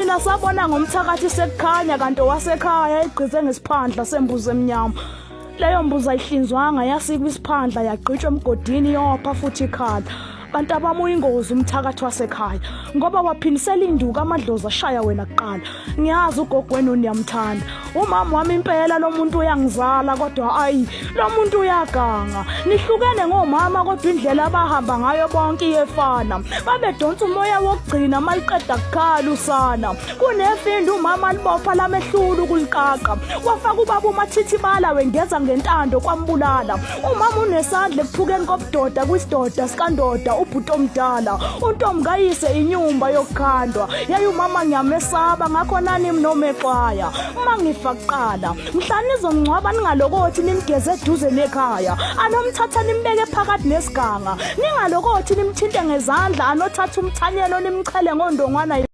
Thina sabona ngomthakathi sekukhanya kanti owasekhaya egqize ngesiphandla sembuzi emnyama. Leyo mbuzi ayihlinzwanga yasikwa isiphandla yagqitshwa emgodini yopha futhi ikhala. Bantu abami uyingozi umthakathi wasekhaya ngoba waphinisela induku amadlozi ashaya wena kuqala. Ngiyazi ugogo wenu niyamthanda. Umama wami impela lo muntu uyangizala kodwa ayi lo muntu uyaganga. Nihlukene ngomama kodwa indlela abahamba ngayo bonke iyefana. Babedonsa umoya wokugcina maliqeda kukhala usana. Kunefindu umama libopha lamehlula ukuliqaqa. Wafaka ubaba umathithibala wengeza ngentando kwambulala. Umama unesandla ekuphukeni kobudoda kwisidoda sikandoda ubhuti omdala. Untombi kayise inyumba yokukhandwa. Yaye umama ngiyamesaba ngakho nani nomexwaya. Uma ngifa kuqala mhla nizomngcwaba ningalokothi nimgeze eduze nekhaya. Anomthatha nimbeke phakathi nesiganga. Ningalokothi nimthinte ngezandla anothatha umthanyelo nimchele ngondongwana.